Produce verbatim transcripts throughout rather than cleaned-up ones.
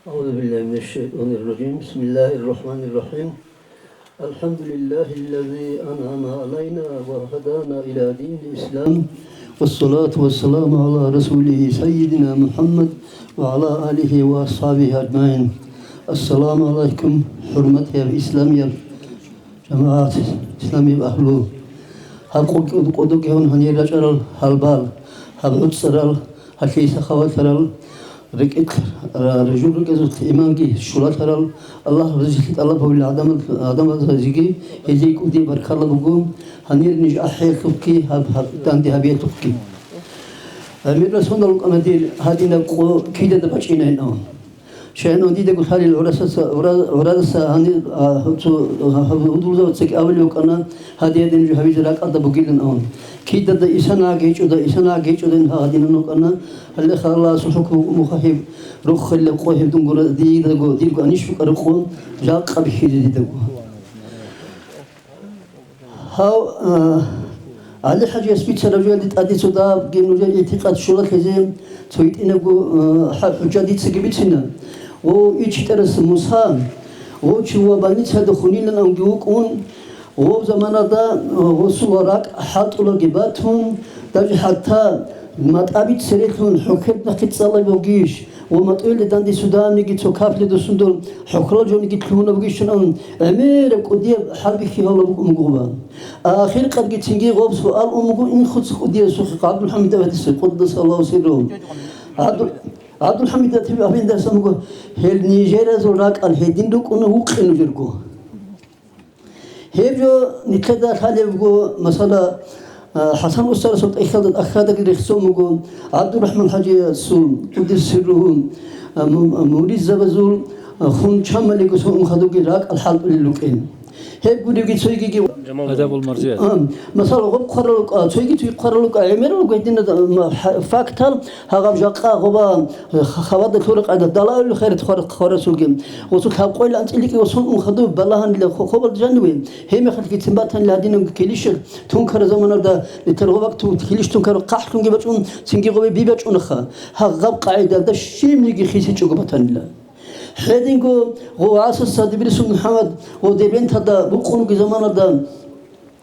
أعوذ بالله من الشيطان الرجيم. بسم الله الرحمن الرحيم. الحمد لله الذي أنعم علينا وهدانا إلى دين الإسلام، والصلاة والسلام على رسوله سيدنا محمد وعلى آله وأصحابه أجمعين. السلام عليكم, хӀурматиял исламиял жамагӀат, исламиял агьлу. Гьаб къо-, къодогигьун гьанир рачӀарал гьалбал, гьаб гӀуцӀарал, гьалъие сахаватарал, рекӀелъ, а, ружул рекӀезулъ иманги щулалъарал, Аллагь разилъи тӀалаб гьавил гӀадамал-, гӀадамазазеги гьезие кӀудияб баркалла буго, гьанир ниж ахӀиялъухъги гьаб-, гьаб-, данде гьабиялъухъги. ГӀемерал соналъ рукӀана дир гьадинаб къо кидада бачӀинайин абун. Щайгурелъул дидаго лъалил гӀурасаса, гӀура-, гӀурадаса гьанир, а, цо, гьаб-, гьудулзавацаги абулеб букӀана, гьадин-гьадин жо гьабизе ракӀалда бугилан абун. Кидада исана гьечӀода, исана гьечӀодайин гьадинан рукӀана, гьале халасул хӀукму мухьа гьеб рохелла къо гьеб дунгура дидаго, дирго анищ букӀараб къо жакъа бихьизе дидаго. Гьав, а, ГӀали-хӀажияс бицараб жоялде тӀаде цо дагьабги нужер игӀтикъад щолалъизе цо гьитӀинабго, а, хӀа-, хӀужа дицаги бицина. Гъов ИчитӀарас Муса, гъов чи ва больницада хунилан амги вукӀун, гъов заманалда, а, гъосул ракӀ хӀалтӀулаги батун, даже хӀатта матӀаби церелъун хӀухьел нахъе цӀалай бугищ? Ва матӀуйиле данде судамиги цо каплида сундур хӀухьлал жониги лъугьунаб бугищун абун, гӀемераб кӀудияб хӀалбихьи гьавла букӀун буго гъоба. Ахиркъадги цинги гъоб суал ун буго инхуц кӀудиясухъе ГӀабдулхӀамидов гьадиса, къуддасаллагьу сиррагьу. ГӀабду-, ГӀабдулхӀамидов гьадин дасан буго, гьел нижеразул ракӀал гьедин рукӀуна вукъи нужерго. Гьеб жо нилъеда лъалеб буго, масала, а, ХӀасан устарасул тӀехьалда тӀахьадаги рехсон буго, ГӀабдурахӀман ХӀажиясул, къуддиса сирругьу, а, му-, а, муридзабазул, а, хун чамалиго сон ун хадуги ракӀал хӀалтӀулел рукӀин. Гьеб гуребги цойгиги Адабул марзият. А, масала, гъоб хъварал рукӀа, цойги цойги хъварал рукӀа, гӀемерал руго гьединаб, м, ха-, фактал, гьагъаб жакъа гъоба, ха-, хабада лъураб къайда, далаулил хайрат хвар-, хварасулги. Гъосул лъабкъоялда анцӀила кӀиго сон ун хадуб балагьанила хо-, хобалда жаниве, гьебмехалъги цин батанила гьадинаб килищал тункараб заманалда, бетаргъобак ту-, килищ тункараб хъахӀлъунги бачӀун, цинги гъобе би бачӀунаха. Гьагъаб къагӀидалда щибниги хисичӀого батанила. Гьединго гъов ГӀасас Садибирисул МухӀаммад гъов Дербенталда букъунги заманалда,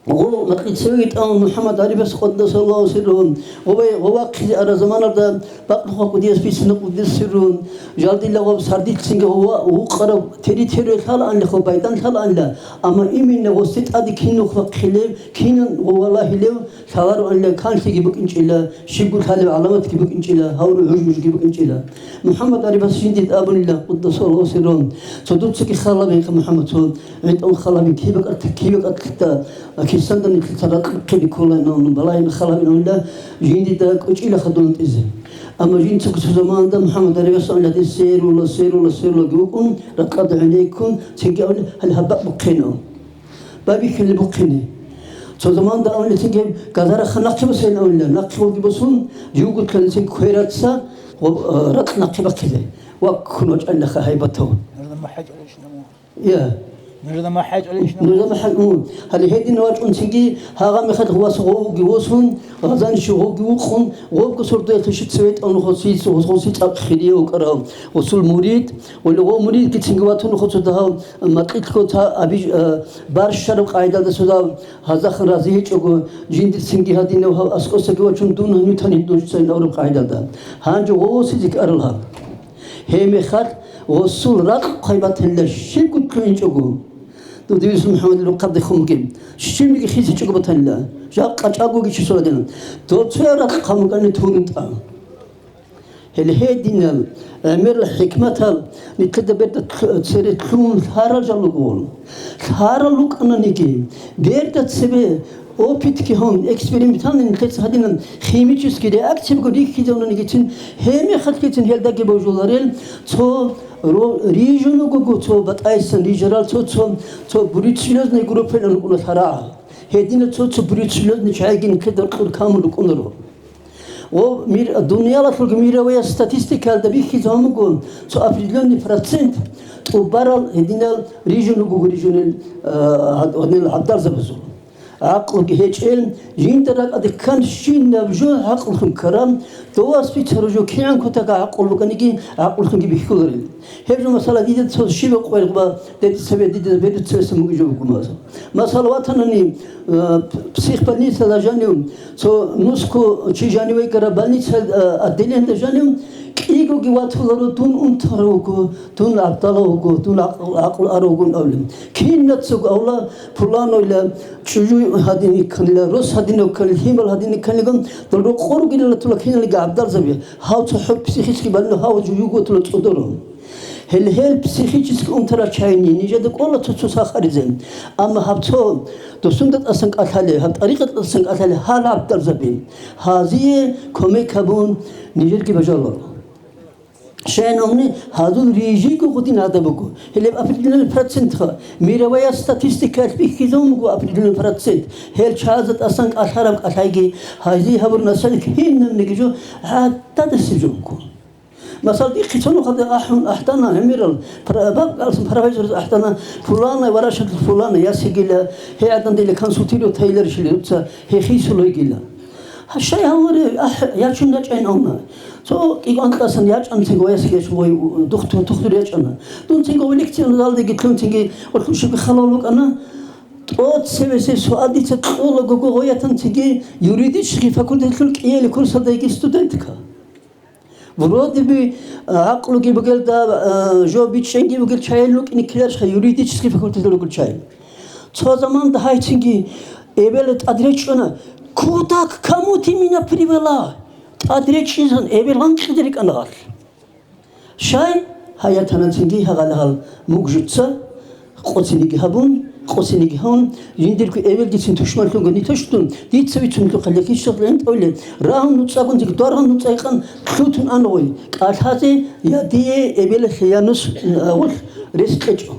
гъов макьицевеги тӀамун МухӀаммад ГӀарибас къуддасаллагьу сирругьу, гъове, гъов вахъизе араб заманалда бакълъухъа кӀудияс бицина къуддиса сирругьу, жалдила гъоб сардилъцинги гъов вукъараб территория лъалаанила, гъоб байдан лъалаанила, амма именно гъосде тӀаде кинухъ вахъилев, кинан гъов валагьилев, лъалароанила, канлъиги букӀинчӀила, щибго лъалеб гӀаламатги букӀинчӀила, гьавру гӀуж-мужги букӀинчӀила. МухӀаммад ГӀарибас жиндид абунила, къуддасаллагьу сирругьу, цо дуцаги халабин, МухӀаммад, цо гӀинтӀун халабин, кибе кӀарт-, кибе кӀартлъида, кисанда нилъеца ракьухъе рикколайин, балагьин халабин абунила, жиндида кӀочӀила хадур гьанкӀизе. Амма жинцаго цо заманалда МухӀаммад ГӀарибас абунила, гьадин серула, серула, серулаги вукӀун, ракьалда гӀенеккун, цинги абунила, гьале гьаб бакӀ бухъе ун. Байбихьулеб бухъине. Цо заманда авнилъеги газара ха нахъе босейин авнила, нахъе гъоги босун, живго кканилъеги квераца ва, а, ракь нахъе бахъизе. Ва ккун вачӀанила ха гьайбатав. Нужда махӀачӀалищ наму. Я. Нужда махӀачӀалищ наму. Нужда махӀа-, м. Гьале гьедин вачӀунцинги, гьагъа мехалъ вас гъовги восун, гъазанищи гъовги вукъун, гъовго сордоялъе щица ветӀун гъосица, гъос-, гъосица хирияв вукӀарав, гъосул мурид, вали гъов муридгицинги ватун гъоцо дагьав, макьилъго та абиж-, а, барщараб къагӀидалда цо дагьав гьазахъан рази гьечӀого, жиндир цинги гьадинав гьав аскӀосаги вачун дун гьанив танин нужецайин авраб къагӀидалда. Гьанже гъосизе ккарал гьаб. Гьебмехалъ гъосул ракь хъвай батанила щибго ккунчӀого. Дудивис МухӀаммадил рукъабдехун бугеб. Щибниги хисичӀого батанила. Жакъа чӀагоги чи соладина. Дов цояв ракь хъамукӀани турун тӀа. Гьеле гьединал гӀемерал хӀикматал нилъеда берда цере лъугьун лъарал жал руго. Лъарал рукӀананиги, берда цебе опытги гьун, экспериментальный нилъеца гьадинан химический реакциябго рихьизавунанигицин, гьебмехалъгицин гьелдаги божуларел цо ро-, рижун ругого, цо батӀайсан рижарал цо, цо, цо бруцеллезный группаялъун рукӀуна лъарагӀ. Гьединал цо, цо бруцеллезный чагӀиги нилъеда ракьул камун рукӀунаро. Ва мир-, дуниялалъулги мировая статистикаялда бихьизабун буго, цо определённый процент тӀубарал гьединал рижун руго, рижунел, а, гьад-, гьадинал гӀадалзабазул. ГӀакълуги гьечӀел, жинда ракӀалде ккан щинаб жо гӀакълулъун ккараб, довас бицараб жо кигӀан кутакаб гӀакълу букӀаниги, гӀакълулъунги бихьуларел. Гьеб жо, масала, дида цо щибаб къваригъ ба, дида цебе, дида бедуцевеса мугӀжо буго, масала. Масала, ватанани, э, психбольницада жанив, цо нусго чи жанив вайгара больница, э, отделениеда жанив, кӀигоги ватуларо, дун унтарав вуго, дун гӀабдалав вуго, дун гӀакъ-, гӀакълу арав вугун абулеб. Кинацаго авла, пуланойла, чӀужу гьадин кканила, рос гьадинав кканила, лъимал гьадин кканилан, дол рокъор ругилан ратула киналги гӀабдалзаби, гьав цохӀо психически больной, гьав жуюгу ватула цӀодоро. Гьел, гьел психически унтарал чагӀи нижеда кӀола цо-цо сахаризе. Амма гьаб цо досунда тӀасан кӀалъалев, гьаб тӀарикъаталдасан кӀалъалев гьал гӀабдалзаби, гьазие кумек гьабун, нижерги бажаруларо. Щайин абуни, гьазул рижиго гъудин гӀадаб буго. Гьелеб определённый процентха, мировая статистикаялъ бихьизабун буго определённый процент. Гьел чагӀазда тӀасан кӀалъараб кӀалъайги, гьазие гьабураб насилие кинабниги жо гӀададасеб жо буго. Масала, дихъе цо нухалде ахӀун, ахӀдана гӀемерал, пра-, баб кӀалъун парабгьазураз ахӀдана, пуланай варашалъул пуланай ясигила, гьей гӀадан дила консультировать гьайиларищали дуца, гьей хисулайгила. Гьа, щай гьавари, ахӀ, ячун ячӀайин авна. Цо кӀикӀван классан ячӀанцинго ва ясги ячун гъой, духтур, тухтур ячӀана. Дунцинго ва лекциялдеги лъунцинги ва лъушаби халал букӀана. ТӀоцебесеб суал дица кьолаго гъой ятанцинги юридический факультетлъул кӀияле курсалдайги студентка. Вроде бы, а, гӀакълуги бугелда, а, жо бичӀчӀенги бугел чагӀил рукӀине ккеларищха юридический факультеталда ругел чагӀил. Цо заманда гьайцинги эбела тӀадречӀчӀана, куда, к кому ты меня привела? ТӀадречӀчӀизан эбел ванкъиде рикӀкӀана гьалъ. Щай? Гьаятанацинги гьагъал-гьал мугжуца, къоциниги гьабун, къоциниги гьавун, жиндирго эбелгицин тушманлъунго нитоштун, дица вицунлъухъа лекищал гӀинтӀавле, рагьун нуцӀагун, дик доргъан нуцӀайкъан лъутун ангъой, кӀалъазе я дие эбелалъе я нус, э, гъулъ рес кьечӀо.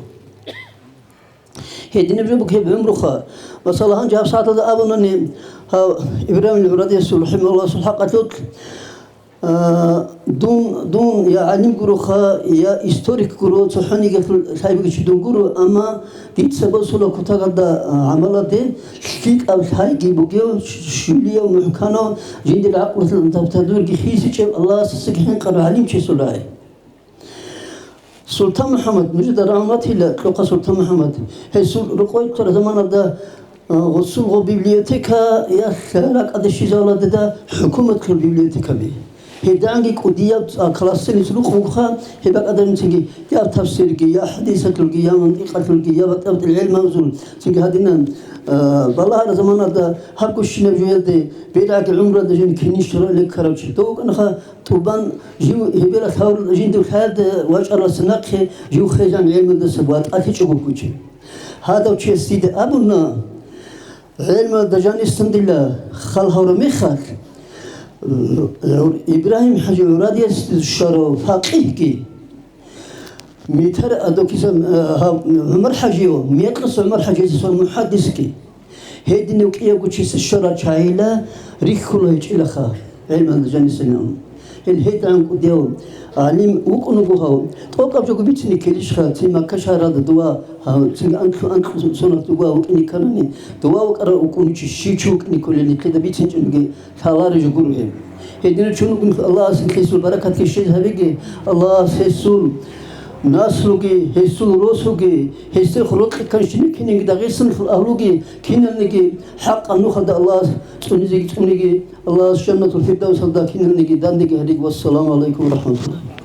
Гьединаб жо буго гьеб гӀумруха. Масала, гьанже гьаб сагӀаталда абунани, гьав Ибрагьим ГӀурадиясул, рахӀимагьуллагьасул хӀакъалъулъ, А, дун, дун я гӀалим гуроха, я историк гуро, цохӀонигелъул лъайбигичи дун гуро, амма дица босула кутакалда, а, гӀамаладе лъикӀаб лъайги бугев, щулияв, мухӀканав, жиндир гӀакълу тадвирги хисичӀев Аллагьасдасаги хӀинкъарав гӀалимчиясул рагӀи. Султан МухӀаммад, нужеда рагӀун ратила кьукъа Султан МухӀаммад. Гьесул рукъой ккараб заманалда, а, гъосул гъо библиотека, я ракӀалде щвезавула дида хӀукуматлъул библиотекаби. Гьединги кӀудияб, а, классалъ рукъ бугоха, гьеб бакӀалда цинги я тафсирги, я хӀадисалъулги, я мантикъалъулги, я батӀи-батӀиял гӀелмазул, цинги гьадинан, а, балагьараб заманалда гьаб гущинаб жоялде, бергӀаги гӀумруялда жин киниш ролик ккарав чи дов вукӀанаха, ТӀубан жив гьебелалъ гьаврул жиндив лъаялде вачӀаралдаса нахъе жив хвезан гӀелмудаса ватӀалъичӀого ккучи. Гьадав чияс дида абуна, гӀелмалда жанисан дила хал гьавра мехалъ, Ибрагьим ХӀажи ГӀурадияс щварав факъигьги, Митар адокиса, э, гьав ГӀумар ХӀажиев, мекъас ГӀумар ХӀажиясул мухӀаддисги. Гьединав кӀиявго чияс щварал чагӀила рихьула гьечӀилаха, гӀелмалда жанисанилан. Гьел гьедигӀан кӀудияв гӀалим вукӀун вуго гьав, тӀокӀаб жого бицине ккелищха, цин Макка шагьаралда дова, гьав, цин анкьу-анкьу соналъ дова вукӀине кканани, дова вукӀарав вукӀунев чи щив чи вукӀине кколел нилъеда бицинчӀебги лъалареб жо гуро гьеб. Гьединав чун вугониги, Аллагьас нилъесул баракатги щвез гьабеги, Аллагьас гьесул наслуги, гьесул росуги, гьесде рокьи кканщинаб кинабниги Дагъистаналъул агьлуги, кинабниги хӀакъаб нухалда Аллагьас цӀунизеги цӀуниги, Аллагьас Жаннатул Фирдавсалда кинабниги данде гьариги. Вассаламу гӀалайкум ва рахӀматуллагь.